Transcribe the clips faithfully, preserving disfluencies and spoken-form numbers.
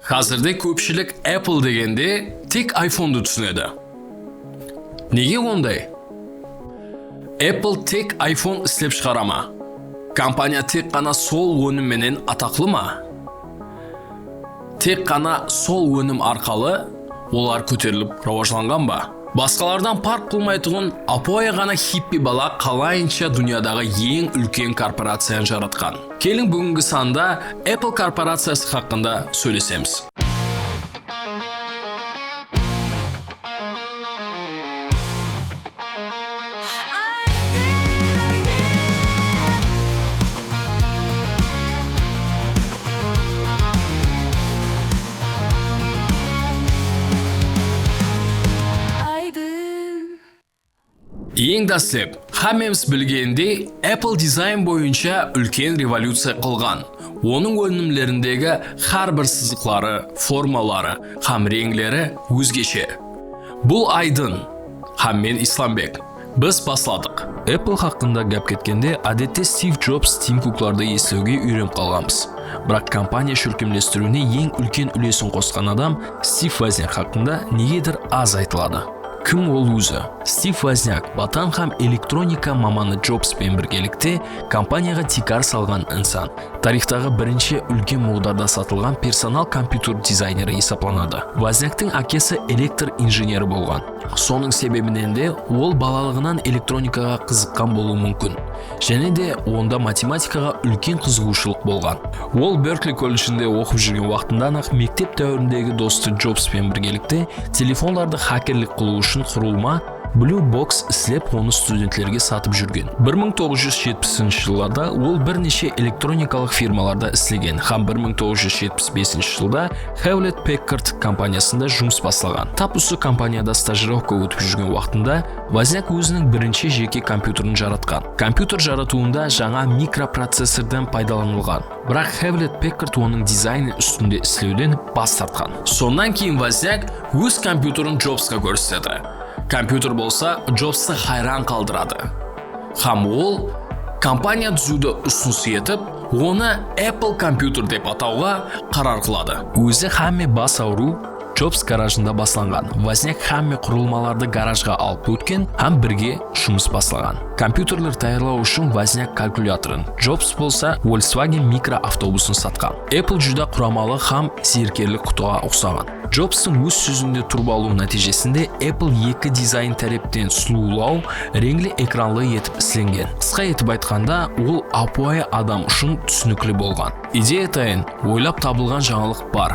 Házirde kópshilik Apple degende tek iPhonedı túsinedi. Nege onday? Apple tek iPhone islep shıǵara ma? Kompaniya tek ǵana sol ónim menen ataqlı ma? Tek ǵana sol ónim arqalı olar kóterilip rawajlanǵan ba? Basqalardan parq qılmaytuǵın ápiwayı ǵana hippi bala qalayınsha dúnyadaǵı eń úlken korporaciyanı jaratqan? Keliń, búgingi sanda Apple korporaciyası haqqında sóylesemiz. Eń dáslep, hámmemiz bilgendey, Apple dizayn boyınsha úlken revolyuciya qılǵan. Onıń ónimlerindegi hár bir sızıqları, formaları hám reńleri ózgeshe. Bul aydın. Hám men Islambek. Biz basladıq. Apple haqqında gáp ketkende, ádette Stiv Jobs, Tim Kuklardı eslewge úyrenip qalǵanbız. Biraq kompaniya shólkemlestiriwine eń úlken úlesin qosqan adam Stiv Vozniak haqqında negedur az aytıladı. Kim ol ózi? Stiv Vozniak, botan hám elektronika mamanı Jobs penen birgelikte kompaniyaǵa tiykar salǵan insan. Tariyxtaǵı birinshi úlken muǵdarda satılǵan personal kompyuter dizayneri esaplanadı. Vozniaktıń ákesi elektr injeneri bolǵan. Sonıń sebebinen de ol balalıǵınan elektronikaǵa qızıqqan bolıwı múmkin. Jáne de onda matematikaǵa úlken qızıǵıwshılıq bolǵan. Ol Berkli kolledjinde oqıp júrgen waqtından-aq mektep dáwirindegi dostı Jobs penen birgelikte telefonlardı xakerlik qılıw ushın qurılma Blue Box islep, onı studentlerge satıp júrgen. Bir mıń toǵız júz jetpisinshi jıllarda ol bir neshe elektronikalıq firmalarda islegen hám bir mıń toǵız júz jetpis besinshi jılda Hewlett Packard kompaniyasında jumıs baslaǵan. Tap usı kompaniyada stajirovka ótip júrgen waqtında Vozniak óziniń birinshi jeke kompyuterin jaratqan. Kompyuter jaratıwında jańa mikroprocessordan paydalanılǵan. Biraq Hewlett Packard onıń dizaynı ústinde islewden bas tartqan. Sonnan keyin Vozniak óz kompyuterin Jobsqa kórsetedi. Kompyuter bolsa Jobstı hayran qaldıradı. Hám ol kompaniya dúziwdi usınıs etip, onı Apple kompyuter dep atawǵa qarar qıladı. Ózi hámme bas awırıw Jobs garajında baslanǵan. Vozniak hámme qurılmalardı garajǵa alıp ótken hám birge jumıs baslaǵan. Kompyuterler tayarlaw ushın Vozniak kalkulyatorın, Jobs bolsa Volkswagen mikroavtobusın satqan. Apple júdá quramalı hám zerikkerlik qutıǵa uqsaǵan. Jobstıń óz sózinde turıp alıw nátiyjesinde Apple eki dizayn tárepten sulıwlaw, reńli ekranlı etip islengen. Qısqa etip aytqanda, ol ápiwayı adam ushın túsinikli bolǵan. Ideya tayın, oylap tabılǵan jańalıq bar.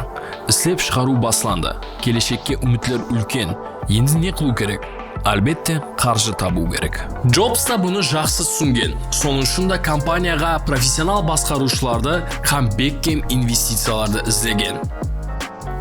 Islep shıǵarıw baslandı. Keleshekke úmitler úlken. Endi ne qılıw kerek? Álbette, qarjı tabıw kerek. Jobs ta bunı jaqsı túsingen. Sonıń ushın da kompaniyaǵa professional basqarıwshılardı hám bekkem investiciyalardı izlegen.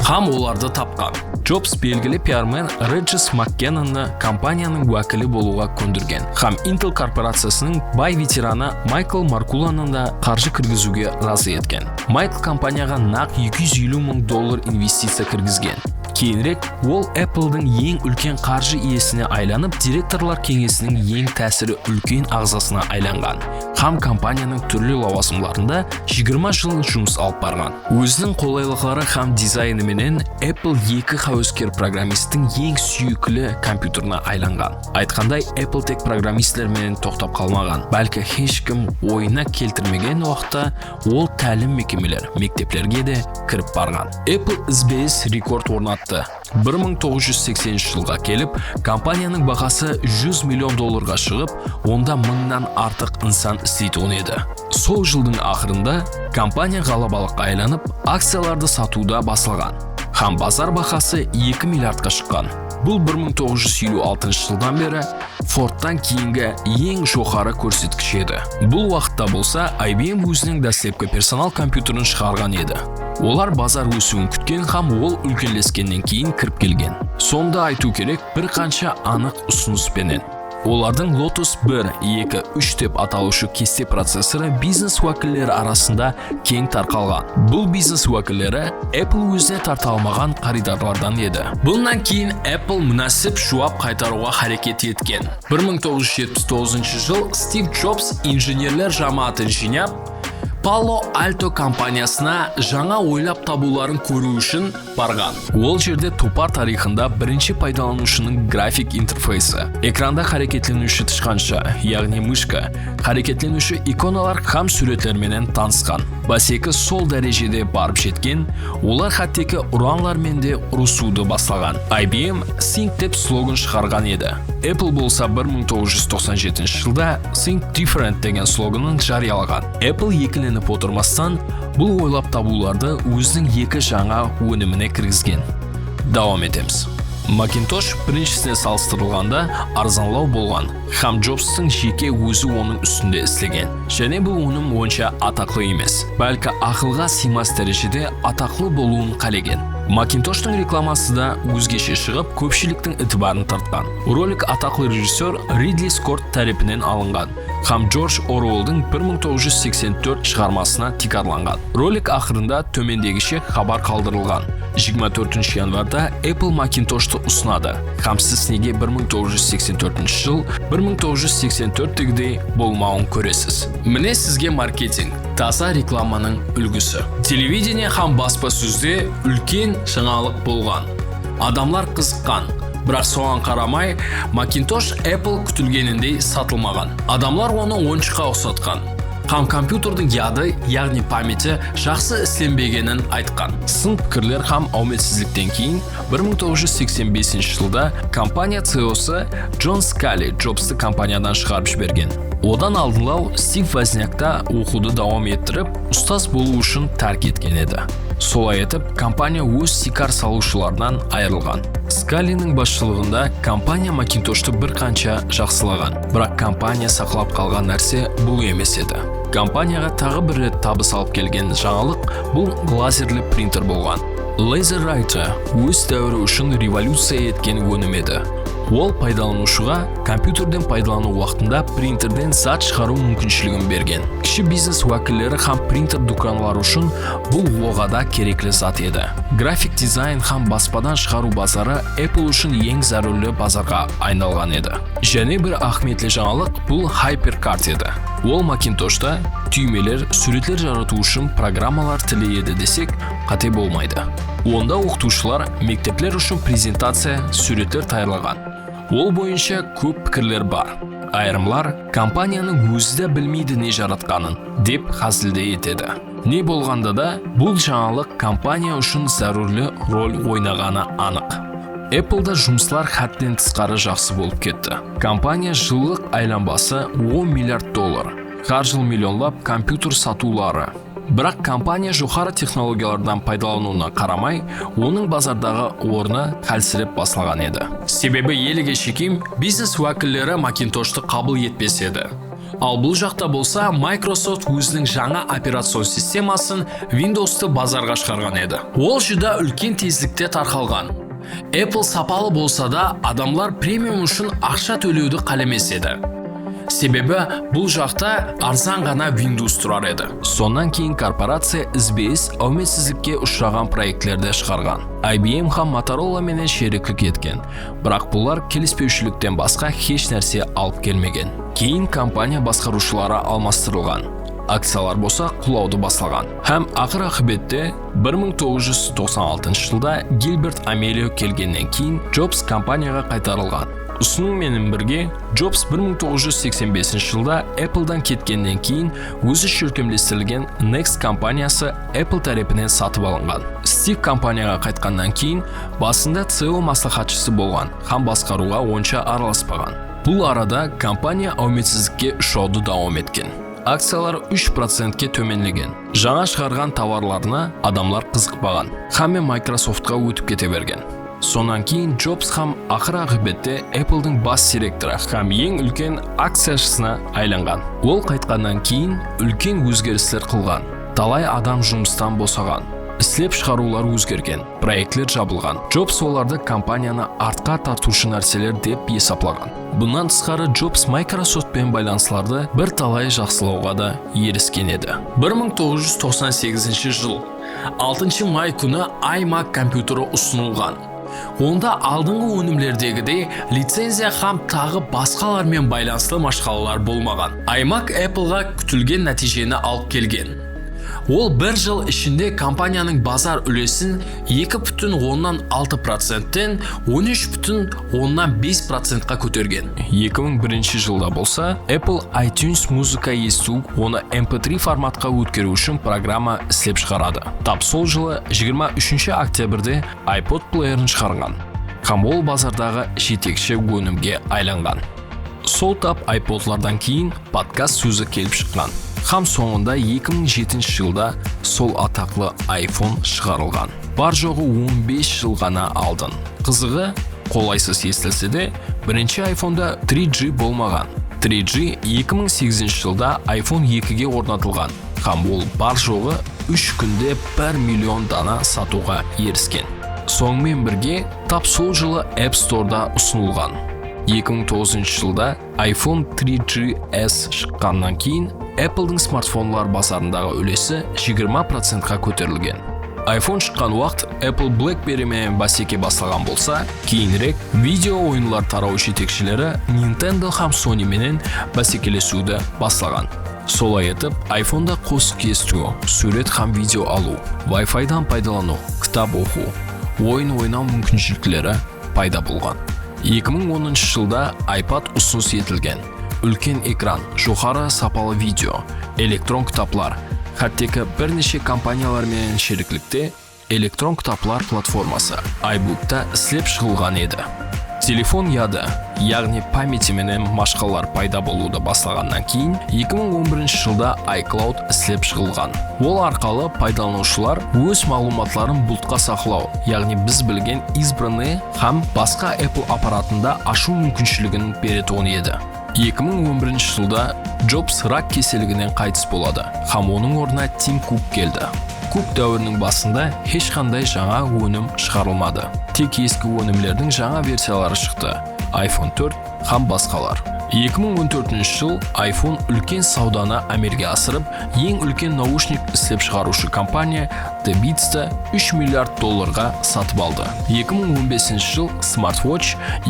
Hám olardı tapqan. Jobs belgili piarmen Rejis Makkennannı kompaniyanıń wákili bolıwǵa kóndirgen hám Intel korporaciyasınıń bay veteranı Maykl Markullanı da qarjı kirgiziwge razı etken. Maykl kompaniyaǵa naq eki júz eliw mıń dollar investiciya kirgizgen. Keyinirek ol Appledıń eń úlken qarjı iyesine aylanıp, direktorlar keńesiniń eń tásiri úlken aǵzasına aylanǵan hám kompaniyanıń túrli lawazımlarında jigirma jıl jumıs alıp barǵan. Óziniń qolaylıqları hám dizaynı menen Apple eki háwesker programmisttiń eń súyikli kompyuterine aylanǵan. Aytqanday, Apple tek programmistler menen toqtap qalmaǵan, bálki hesh kim oyına keltirmegen waqıtta ol tálim mekemeler, mekteplerge de kirip barǵan. Apple izbe-iz rekord ornattı. Bir mıń toǵız júz sekseninshi jılǵa kelip, kompaniyanıń bahası júz million dollarǵa shıǵıp, onda mıńnan artıq insan isleytuǵın edi. Sol jıldıń aqırında kompaniya ǵalabalıqqa aylanıp, akciyalardı satıwda baslaǵan hám bazar bahası eki milliardqa shıqqan. Bul bir mıń toǵız júz eliw altınshı jıldan beri Fordtan keyingi eń joqarı kórsetkish edi. Bul waqıtta bolsa I B M óziniń dáslepki personal kompyuterin shıǵarǵan edi. Olar bazar ósiwin kútken hám ol úlkenleskennen keyin kirip kelgen. Sonı da aytıw kerek, bir qansha anıq usınıs penen. Olardıń Lotus bir, eki, úsh dep atalıwshı keste processorı biznes wákilleri arasında keń tarqalǵan. Bul biznes wákilleri Apple ózine tarta almaǵan qarıydarlardan edi. Bunnan keyin Apple múnásip juwap qaytarıwǵa háreket etken. Bir mıń toǵız júz jetpis toǵızınshı jıl Stiv Jobs injenerler jámáátin jıynap, Palo Alto kompaniyasına jańa oylap tabıwların kóriw ushın barǵan. Ol jerde topar tariyxında birinshi paydalanıwshınıń grafik interfeysi, ekranda háreketleniwshi tıshqansha, yaǵnıy mıshka, háreketleniwshi ikonalar hám súwretler menen tanısqan. Báseki sol dárejede barıp jetken, olar hátteki uranlar menen de urısıwdı baslaǵan. I B M Think dep slogan shıǵarǵan edi. Apple bolsa bir mıń toǵız júz toqsan jetinshi jılda Think Different degen sloganın jariyalaǵan. Apple ekilenip otırmastan, bul oylap tabıwlardı óziniń eki jańa ónimine kirgizgen. Dawam etemiz. Macintosh birinshisine salıstırılǵanda arzanlaw bolǵan hám Jobstıń jeke ózi onıń ústinde islegen. Jáne bul ónim onsha ataqlı emes, bálki aqılǵa sıymas dárejede ataqlı bolıwın qálegen. Macintoshtың reklaması da ózgeshe shıǵıp, kópshiliktiń itibarın tartqan. Rolik ataqlı rejissyor Ridli Skott tárepinen alınǵan hám Jorj Oruelldıń bir mıń toǵız júz seksen tórt shıǵarmasına tiykarlanǵan. Rolik aqırında tómendegishe xabar qaldırılǵan: jigirma tórtinshi yanvarda Apple Macintoshtı usınadı hám siz nege bir mıń toǵız júz seksen tórtinshi jıl bir mıń toǵız júz seksen tórttegidey bolmawın kóresiz. Mine sizge marketing, taza reklamanıń úlgisi. Televidenie hám baspasózde úlken jańalıq bolǵan. Adamlar qızıqqan. Biraq soǵan qaramay, Macintosh Apple kútilgenindey satılmaǵan. Adamlar onı oyınshıqqa uqsatqan hám kompyuterdiń yadı, yaǵnıy pameti jaqsı islenbegenin aytqan. Sın pikirler hám áwmetsizlikten keyin bir mıń toǵız júz seksen besinshi jılda kompaniya C E O-sı Jon Skalli Jobstı kompaniyadan shıǵarıp jibergen. Odan aldınlaw Stiv Voznyak ta oqıwdı dawam ettirip, ustaz bolıw ushın tárk etken edi. Solay etip, kompaniya óz tiykar salıwshılarınan ayırılǵan. Skalliniń basshılıǵında kompaniya Macintoshtı bir qansha jaqsılaǵan, biraq kompaniya saqlap qalǵan nárse bul emes edi. Kompaniyaǵa taǵı bir ret tabıs alıp kelgen jańalıq bul lazerli printer bolǵan. LaserWriter óz dáwiri ushın revolyuciya etken ónim edi. Ol paydalanıwshıǵa kompyuterden paydalanıw waqtında printerden zat shıǵarıw múmkinshiligin bergen. Kishi biznes wákilleri hám printer dúkanları ushın bul oǵada kerekli zat edi. Grafik dizayn hám baspadan shıǵarıw bazarı Apple ushın eń zárúrli bazarǵa aynalǵan edi. Jáne bir áhmiyetli jańalıq bul HyperCard edi. Ol Macintoshta túymeler, súwretler jaratıw ushın programmalar tili edi desek, qáte bolmaydı. Onda oqıtıwshılar mektepler ushın prezentaciya, súwretler tayarlaǵan. Ol boyınsha kóp pikirler bar. Ayırımlar kompaniyanıń ózi de bilmeydi ne jaratqanın, dep házil de etedi. Ne bolǵanda da, bul jańalıq kompaniya ushın zárúrli rol oynaǵanı anıq. Apple-da jumıslar hádden tısqarı jaqsı bolıp ketti. Kompaniya jıllıq aylanbası on milliard dollar, hár jıl millionlap kompyuter satıwları. Biraq kompaniya joqarı texnologiyalardan paydalanıwına qaramay, onıń bazardaǵı ornı hálsirep baslaǵan edi. Sebebi elege shekem biznes wákilleri Macintoshtı qabıl etpes edi. Al bul jaqta bolsa Microsoft óziniń jańa operacion sistemasın Windowstı bazarǵa shıǵarǵan edi. Ol júdá úlken tezlikte tarqalǵan. Apple sapalı bolsa da, adamlar premium ushın aqsha tólewdi qálemes edi. Sebebi bul jaqta arzan ǵana Windows turar edi. Sonnan keyin korporaciya izbe-iz áwmetsizlikke ushıraǵan proektlerdi shıǵarǵan. I B M hám Motorola menen sheriklik etken. Biraq bular kelispewshilikten basqa hesh nárse alıp kelmegen. Keyin kompaniya basqarıwshıları almastırılǵan. Akciyalar bolsa qulawdı baslaǵan. Hám aqır-aqıbette bir mıń toǵız júz toqsan altınshı jılda Gilbert Amelio kelgennen keyin Jobs kompaniyaǵa qaytarılǵan. Usınıń menen birge, Jobs bir mıń toǵız júz seksen besinshi jılda Apple-dan ketkennen keyin ózi shólkemlestirilgen Next kompaniyası Apple tárepinen satıp alınǵan. Stiv kompaniyaǵa qaytqannan keyin basında C E O másláhátshisi bolǵan hám basqarıwǵa onsha aralaspaǵan. Bul arada kompaniya áwmetsizlikke ushırawdı dawam etken. Akciyalar úsh procentke tómenlegen. Jańa shıǵarǵan tovarlarına adamlar qızıqpaǵan. Hámme Microsoftqa ótip kete bergen. Sonnan keyin Jobs hám aqır-aqıbette Apple-dıń bas direktorı hám eń úlken akciyashısına aylanǵan. Ol qaytqannan keyin úlken ózgerisler qılǵan. Talay adam jumıstan bosaǵan. Islep shıǵarıwlar ózgergen, proektler jabılǵan. Jobs olardı kompaniyanı artqa tartıwshı nárseler dep esaplaǵan. Bunnan tısqarı, Jobs Microsoft penen baylanıslardı bir talay jaqsılawǵa da erisken edi. Bir mıń toǵız júz toqsan segizinshi jıl altınshı may kúni iMac kompyuteri usınılǵan. Onda aldınǵı ónimlerdegidey licenziya hám taǵı basqalar menen baylanıslı mashqalalar bolmaǵan. iMac Apple-ǵa kútilgen nátiyjeni alıp kelgen. Ol bir jıl ishinde kompaniyanıń bazar úlesin eki pútin onnan altı procentten on úsh pútin onnan bes procentqa kótergen. Eki mıń birinshi jılda bolsa Apple iTunes muzıka esitiw, onı M P three formatqa ótkeriw ushın programma islep shıǵaradı. Tap sol jılı jigirma úshinshi oktyabrde iPod pleyerin shıǵarǵan hám ol bazardaǵı jetekshi ónimge aylanǵan. Sol tap iPodlardan keyin podkast sózi kelip shıqqan hám sońında eki mıń jetinshi jılda sol ataqlı iPhone shıǵarılǵan. Bar-joǵı on bes jıl ǵana aldın. Qızıǵı, qolaysız esitilse de, birinshi iPhoneda three G bolmaǵan. Three G eki mıń segizinshi jılda iPhone ekige ornatılǵan hám ol bar-joǵı úsh kúnde bir million dana satıwǵa erisken. Sonımen birge, tap sol jılı App Storeda usınılǵan. Eki mıń toǵızınshı jılda iPhone three G S shıqqannan keyin Apple'dıń smartfonlar bazarındaǵı úlesi jigirma procentqa kóterilgen. iPhone shıqqan waqıt Apple BlackBerry menen báseke baslaǵan bolsa, keyinirek video oyınlar tarawı jetekshileri Nintendo hám Sony menen básekelesiwdi baslaǵan. Solay etip, iPhoneda qosıq esitiw, súwret hám video alıw, Wi-Fidan paydalanıw, kitap oqıw, oyın oynaw múmkinshilikleri payda bolǵan. Eki mıń onınshı jılda iPad usınıs etilgen. Úlken ekran, joqarı sapalı video, elektron kitaplar, hátteki bir neshe kompaniyalar menen sheriklikte elektron kitaplar platforması, iBookta islep shıǵılǵan edi. Telefon yadı, yaǵnıy pameti menen mashqalalar payda bolıwdı baslaǵannan keyin, eki mıń on birinshi jılda iCloud islep shıǵılǵan. Ol arqalı paydalanıwshılar óz maǵlıwmatların bultqa saqlaw, yaǵnıy biz bilgen izbrannıy hám basqa Apple apparatında ashıw múmkinshiligin beretuǵın edi. Eki mıń on birinshi jılda Jobs rak keselliginen qaytıs boladı hám onıń ornına Tim Kuk keldi. Kuk dáwiriniń basında hesh qanday jańa ónim shıǵarılmadı. Tek eski ónimlerdiń jańa versiyaları shıqtı, iPhone tórt hám basqalar. Eki mıń on tórtinshi jıl iPhone úlken sawdanı ámelge asırıp, eń úlken naushnik islep shıǵarıwshı kompaniya The Beatsti úsh milliard dollarǵa satıp aldı. Eki mıń on besinshi jıl smartwatch,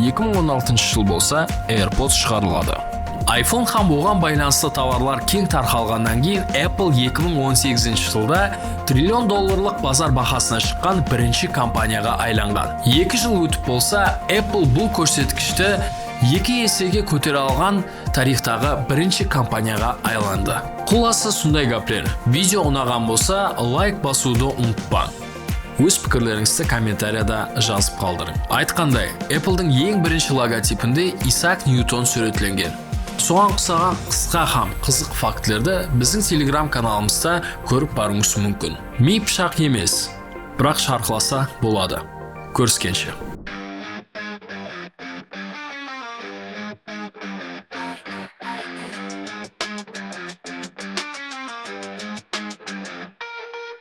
eki mıń on altınshı jıl bolsa AirPods shıǵarıladı. iPhone hám oǵan baylanıslı tovarlar keń tarqalǵannan keyin Apple eki mıń on segizinshi jılda trillion dollarlıq bazar bahasına shıqqan birinshi kompaniyaǵa aylanǵan. Eki jıl ótip bolsa, Apple bul kórsetkishti eki esege kótere alǵan tariyxtaǵı birinshi kompaniyaǵa aylandı. Qullası, sonday gápler. Video unaǵan bolsa, layk basıwdı umıtpań. Óz pikirlerińizdi kommentariyada jazıp qaldırıń. Aytqanday, Apple'dıń eń birinshi logotipinde Isak Nyuton súwretlengen. Soǵan uqsaǵan qısqa hám qızıq faktlerdi biziń Telegram kanalımızda kórip barıwıńız múmkin. Miy pıshaq emes, biraq sharqlasa boladı. Kóriskenshe.